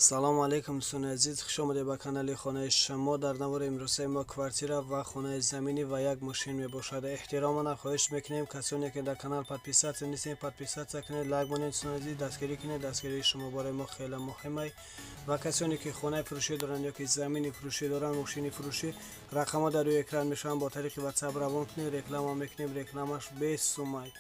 Салому алейкум, дӯстони азиз, хуш омадед ба канали хонаи шумо. Дар навори имрӯзаи мо квартира ва хонаи заминӣ ва як мошин мебошад. Эҳтиромона хоҳиш мекунем, касоне ки дар канал подписаться нестед, подписаться кунед, лайк монед. Дӯстони азиз, дастгирӣ кунед, дастгирии шумо барои мо хеле муҳимай. Ва касоне ки хонаи фурӯшӣ доранд ё ки замини фурӯшӣ доранд, мошини фурӯшӣ, рақамҳо дар рӯи экран мешаванд, бо тариқи WhatsApp равон кунед, реклама мекунем, рекламаш бесумай.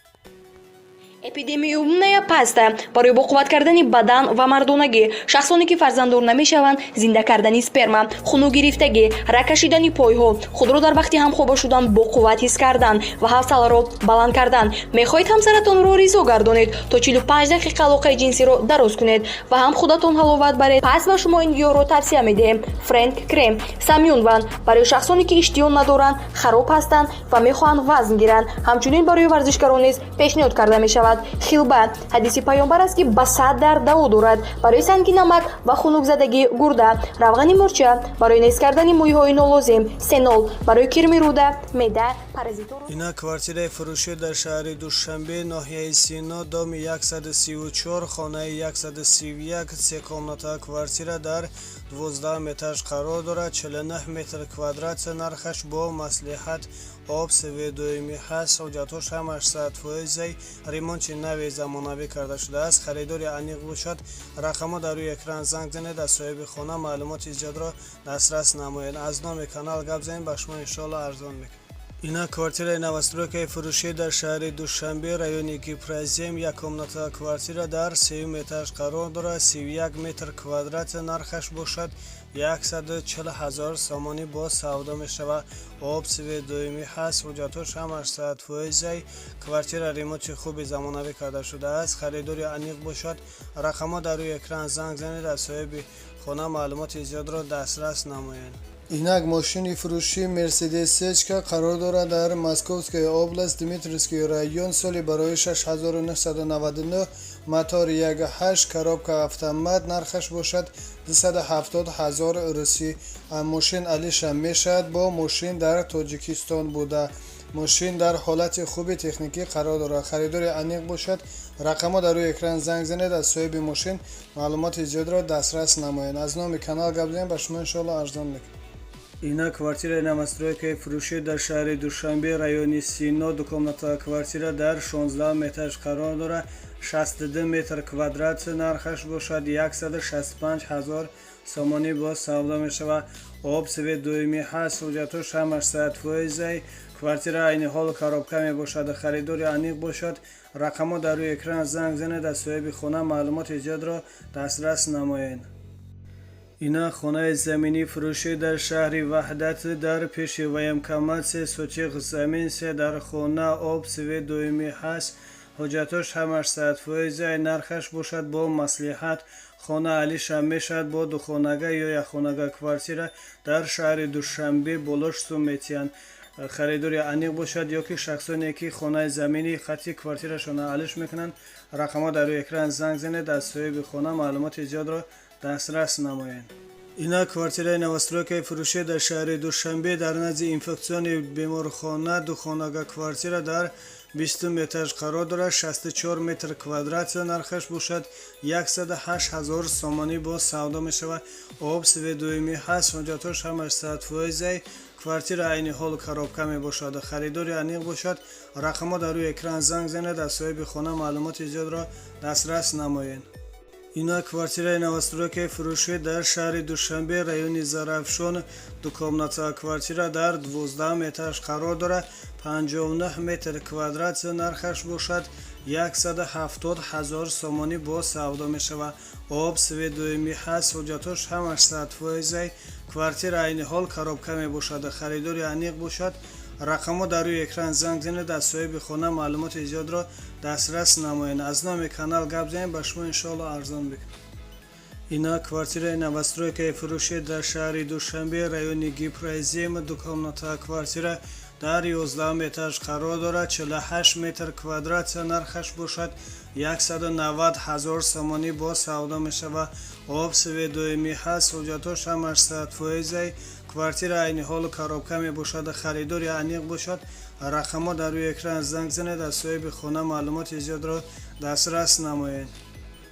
Эпидемиумная паста барои боқувват кардани бадан ва мардонагӣ, шахсоне ки фарзанддор намешаванд, зинда кардани сперма, хунугирифтагӣ, раг кашидани пойҳо, худро дар вақти ҳамхоба шудан боқувват ҳис кардан ва ҳавсаларо баланд кардан. Мехоҳед ҳамсаратонро ризо гардонед, то 45 дақиқа алоқаи ҷинсиро дароз кунед ва ҳам худатон ҳаловат баред? Пас ба шумо ин гиёҳро тавсия медиҳем. Френк крем Самюнван барои шахсоне ки иштиҳо надоранд, хароб ҳастанд ва мехоҳанд вазн гиранд, ҳамчунин барои варзишгарон низ пешниҳод карда мешавад. Хилба, ҳадиси паёмбар аст, ки ба 100 дард даво дорад, барои санги намак ва хунукзадагии гурда. Равғани мурча барои нест кардани мӯйҳои нолозим. Сенол барои кирми рӯда, меъда, паразиторо. Ина квартираи фурӯшӣ дар шаҳри Душанбе, ноҳияи Сино, доми 134, хонаи 131, се комната квартира дар 12 этаж қарор дорад, 49 метр квадрат, нархаш бо маслиҳат, об, свет доимӣ ҳаст, ҳуҷҷатҳош ҳамаш 100%-ай, ремонти нави замонавӣ карда шудааст. Харидори аниқ бошад, рақамҳо дар рӯи экран, занг занед, аз соҳиби хона маълумоти зиёдро дастрас намоед. Аз номи канал гап занед, ба шумо иншоалло арзон мекунад. Ина квартираи новостройкаи фурӯшӣ дар шаҳри Душанбе, райони Гипрозем, як комната квартира дар сеюм этаж қарор дорад, 31 метр квадрат, нархаш бошад 140 ҳазор сомонӣ боз савдо мешавад. Об, свет доимӣ ҳаст, ҳуҷҷатҳош ҳамаш 100%-ай, квартира ремонти хуби замонавӣ карда шудааст. Харидори аниқ бошад, рақамҳо дар рӯи экран, занг занед, аз соҳиби хона маълумоти зиёдро дастрас намоед. Инак мошини фурӯшӣ Мерседес Сечка қарор дорад дар Московская область, Дмитровский район, соли барои 6999, мотор 1.8, коробка автомат, нархаш бошад 270 ҳазор русӣ. Мошин алиша мешавад, бо мошин дар Тоҷикистон буда, мошин дар ҳолати хуби техникӣ қарор дорад. Харидори аниқ бошад, рақамҳо дар рӯи экран, занг занед, аз соҳиби мошин маълумоти зиёдро дастрас намоед. Аз номи канал гап занед, ба шумо иншоалло арзон мекунад. Ина квартираи новостройкаи фурӯшӣ дар шаҳри Душанбе, райони Сино, дукомната квартира дар 16 этаж қарор дорад, 62 метр квадрат, нархаш бошад 165 ҳазор сомонӣ боз савдо мешавад. Об, свет доимӣ ҳаст, ҳуҷҷатҳош ҳамаш 100%-ай, квартира айни ҳол коробка мебошад. Харидори аниқ бошад, рақамҳо дар рӯи экран, занг занед, аз соҳиби хона маълумоти зиёдро дастрас намоед. Ина хонаи заминӣ фурӯшӣ дар шаҳри Ваҳдат, дар пеши военкомат, се сотих замин, се дар хона, об, свет доимӣ ҳаст, ҳуҷҷатҳош ҳамаш 100%-ай, нархаш бошад бо маслиҳат, хона алиша мешавад бо духонага ё якхонага квартира дар шаҳри Душанбе, болош сум метиҳанд. Харидори аниқ бошад ё ки шахсоне ки хонаи заминӣ хати квартирашонро алиш мекунанд, рақамҳо дар рӯи экран, занг занед, аз соҳиби хона маълумоти зиёдро дастрас намоед. Ина квартираи новостройкаи фурӯшӣ дар шаҳри Душанбе, дар назди инфекционный беморхона, духонага квартира дар 20 этаж қарор дорад, 64 метр квадрат, нархаш бошад 108 ҳазор сомонӣ боз савдо мешавад. Об, свет доимӣ ҳаст, ҳуҷҷатҳош ҳамаш 100%-ай, квартира айни ҳол коробка мебошад. Харидори аниқ бошад, рақамҳо дар рӯи экран, занг занед, аз соҳиби хона маълумоти зиёдро дастрас намоед. Ина квартираи новостройкаи фурӯшӣ дар шаҳри Душанбе, райони Зарафшон, дукомната квартира дар 12 этаж қарор дорад, 59 метр квадрат, нархаш бошад 170 ҳазор сомонӣ боз савдо мешавад. Об, свет доимӣ ҳаст, ҳуҷҷатҳош ҳамаш 100%-ай, квартира айни ҳол коробка мебошад. Харидори аниқ бошад, рақамҳо дар рӯи экран, занг занед, аз соҳиби хона маълумоти зиёдро дастрас намоед. Аз номи канал гап занед, ба шумо иншоалло арзон мекунад. Ина квартираи новостройкаи фурӯшӣ дар шаҳри Душанбе, райони Гипрозем, дукомната квартира дар 11 этаж қарор дорад, 48 метр квадрат, нархаш бошад 190 ҳазор сомонӣ боз савдо мешавад. Об, свет доимӣ ҳаст, ҳуҷҷатҳош ҳамаш 100%-ай, квартира айни ҳол коробка мебошад. Харидори аниқ бошад, рақамҳо дар рӯи экран, занг занед, аз соҳиби хона маълумоти зиёдро дастрас намоед.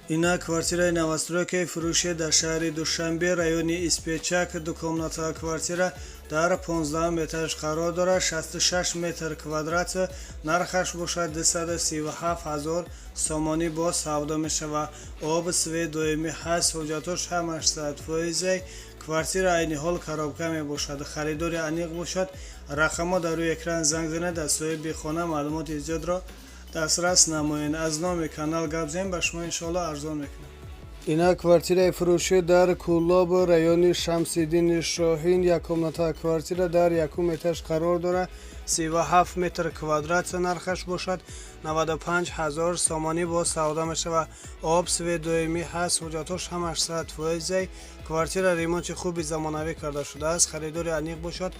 Ина квартираи новостройкаи фурӯшӣ дар шаҳри Душанбе, райони Испечак, двухкомнатная квартира дар 15 этаж қарор дорад, 66 метр квадрат, нархаш бошад 237 ҳазор сомонӣ, боз савдо мешавад. Об, свет доимӣ ҳаст, ҳуҷҷатош ҳамаш 100%. Квартира айни ҳол коробка мебошад. Харидори аниқ бошад, рақамҳо дар рӯи экран, занг занед, аз соҳиби хона маълумоти зиёдро дастрас намоед. Аз номи канал гап занем, ба шумо иншоалло арзон мекунам. Ина квартираи фурӯшӣ дар Кӯлоб, райони Шамсиддини Шоҳин, яккомната квартира дар якум этаж қарор дорад, 37 метр квадрат, нархаш бошад 95 ҳазор сомонӣ, боз савдо мешавад. Об, свет доимӣ ҳаст, ҳуҷҷатош ҳамаш 100%. Квартира ремонти хуби замонавӣ карда шудааст. Харидори аниқ бошад,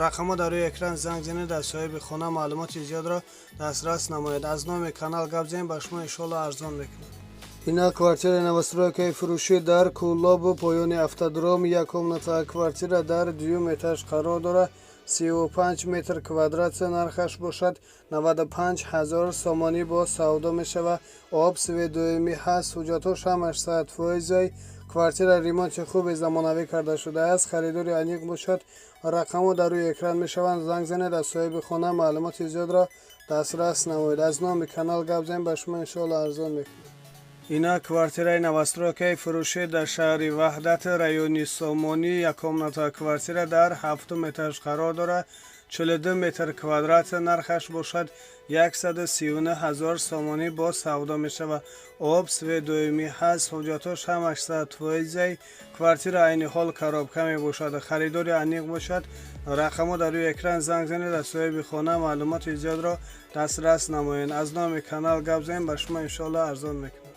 рақамҳо дар рӯи экран, занг занед, аз соҳиби хона маълумоти зиёдро дастрас намоед. Аз номи канал гап занем, ба шумо иншоалло арзон мекунам. Ина квартираи новостройкаи фурӯшӣ дар Кӯлобу, поёни автодром, яккомната квартира дар дуюм этаж қарор дорад, 35 метр квадрат, нархаш бошад 95 ҳазор сомонӣ, боз савдо мешавад. Об, свет доимӣ ҳаст, ҳуҷҷатош ҳамаш 100%. Квартира ремонти хуби замонавӣ карда шудааст. Харидори аниқ бошад, рақамҳо дар рӯи экран мешаванд, занг занед, аз соҳиби хона маълумоти зиёдро дастрас намоед. Аз номи канал гап занем, ба шумо иншоалло арзон мекунем. Ина квартираи новостройкаи фурӯшӣ дар шаҳри Ваҳдат, райони Сомонӣ, яккомната квартира дар ҳафтум этаж қарор дорад, 42 метр квадрат, нархаш бошад 139 ҳазор сомонӣ, боз савдо мешавад. Об, свет доимӣ ҳаст, ҳуҷҷатош ҳамаш 100%. Квартира айни ҳол коробка мебошад. Харидори аниқ бошад, рақамҳо дар рӯи экран, занг занед, аз соҳиби хона маълумоти зиёдро дастрас намоед. Аз номи канал гап занем, ба шумо иншоалло арзон мекунам.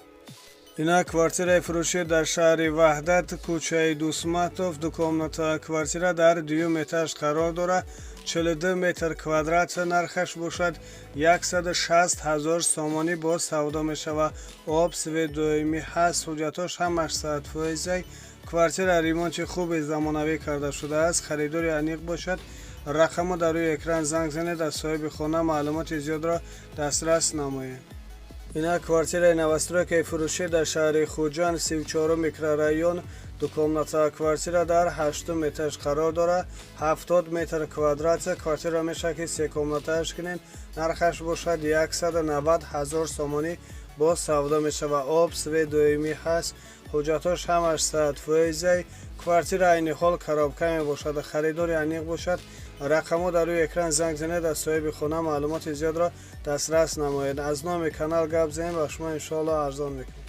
Ина квартираи фурӯшӣ дар шаҳри Ваҳдат, кӯчаи Дусматов, двухкомната квартира дар дуюм этаж қарор дорад, 42 метр квадрат, нархаш бошад 160 ҳазор сомонӣ, боз савдо мешавад. Об, свет доимӣ ҳаст, ҳуҷҷатош ҳамаш 100%. Квартира ремонти хуби замонавӣ карда шудааст. Харидори аниқ бошад, рақамҳо дар рӯи экран, занг занед, аз соҳиби хона маълумоти зиёдро дастрас намоед. Ина квартираи новостройкаи фурӯшӣ дар шаҳри Хуҷанд, 34 микрорайон, двухкомната квартира дар ҳаштум этаж қарор дорад, 70 метр квадрат. Квартира мешавад, ки секомнатааш кунед. Нархаш бошад 190 ҳазор сомонӣ, боз савдо мешавад. Об, свет доимӣ ҳаст, ҳуҷҷатош ҳамаш 100%. Квартира айни ҳол коробка мебошад. Харидори аниқ бошад, рақамҳо дар рӯи экран, занг занед, аз соҳиби хона маълумоти зиёдро дастрас намоед. Аз номи канал гап занем, ба шумо иншоалло арзон мекунем.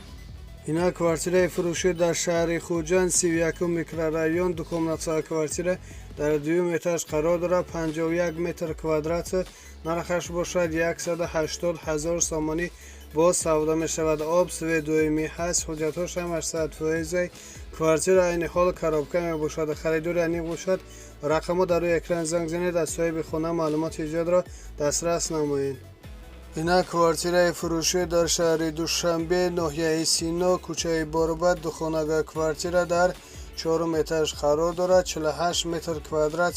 Ина квартираи фурӯшӣ дар шаҳри Хуҷанд, 31 микрорайон, двухкомната квартира дар дуюм этаж қарор дорад, 51 метр квадрат, нархаш бошад 180 ҳазор сомонӣ, боз савдо мешавад. Об, свет доимӣ ҳаст, ҳуҷҷатош ҳамаш 100%. Квартира айни ҳол коробка мебошад. Харидори аниқ бошад, рақамҳо дар рӯи экран, занг занед, аз соҳиби хона маълумоти зиёдро дастрас намоед. Ина квартираи фурӯшӣ дар шаҳри Душанбе, ноҳияи Сино, кӯчаи Борбад, духонага квартира дар чорум этаж қарор дорад, 48 метр квадрат,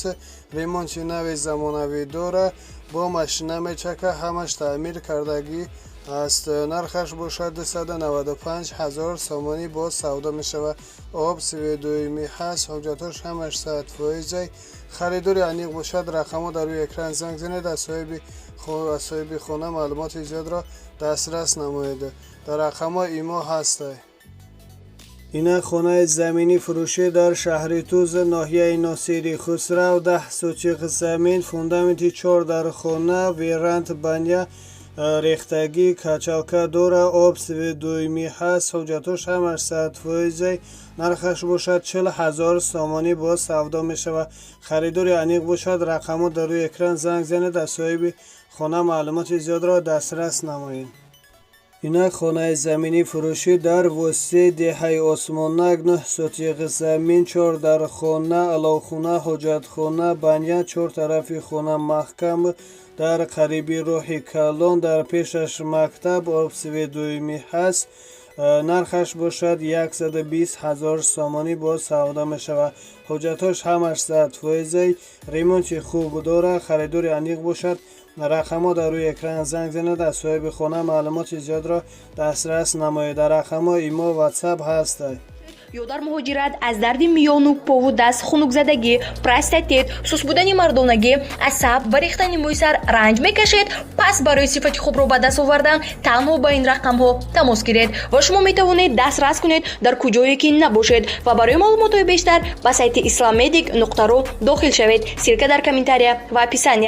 ремонти нави замонавӣ дорад, бо машина мечака, ҳамаш таъмир кардагӣ аст. Нархаш бошад 295 ҳазор сомонӣ, боз савдо мешавад. Об, свет доимӣ ҳаст, ҳуҷҷатош ҳамаш 100%. Харидори аниқ бошад, рақамҳо дар рӯи экран, занг занед, аз соҳиби хона маълумоти зиёдро дастрас намоед. Дар рақамҳо имо ҳастай. Ина хонаи заминӣ фурӯшӣ дар шаҳри Туз, ноҳияи Носири Хусрав, 10 сотих замин, фундаменти чор дар хона, веранда, баня рехтагӣ, качалка дора, об, свет доимӣ ҳаст, ҳуҷҷатош ҳамаш 100%. Нархаш бошад 40 ҳазор сомонӣ, боз савдо мешавад. Харидори аниқ бошад, рақамҳо дар рӯи экран, занг занед, аз соҳиби хона маълумоти зиёдро дастрас намоед. Ина хонаи заминӣ фурӯшӣ дар Восеъ, деҳаи Осмонак, 9 сотих замин, чор дар хона, аловхона, ҳоҷатхона, баня, чор тарафи хона маҳкам, дар қариби роҳи калон, дар пешаш мактаб, об, свет доимӣ ҳаст. Нархаш бошад 120 ҳазор сомонӣ, боз савдо мешавад. Ҳуҷҷатҳош ҳамаш 100%, ремонти хуб дорад. Харидори аниқ бошад. Рақамҳо дар рӯи экран, занг занед, аз соҳиби хона маълумоти зиёдро дастрас намоед. Дар рақамҳо имо, ватсап ҳаст. Ё дар муҳоҷират аз дарди миёну пову даст, хунукзадагӣ, простатит, суст будани мардонагӣ, асаб ва рехтани мӯи сар ранҷ мекашед, пас барои сифати хубро ба даст овардан танҳо ба ин рақамҳо тамос гиред ва шумо метавонед дастрас кунед дар куҷое ки набошед. Ва барои маълумотҳои бештар ба сайти islamedic.ru дохил шавед. Ссылка дар комментария ва описания.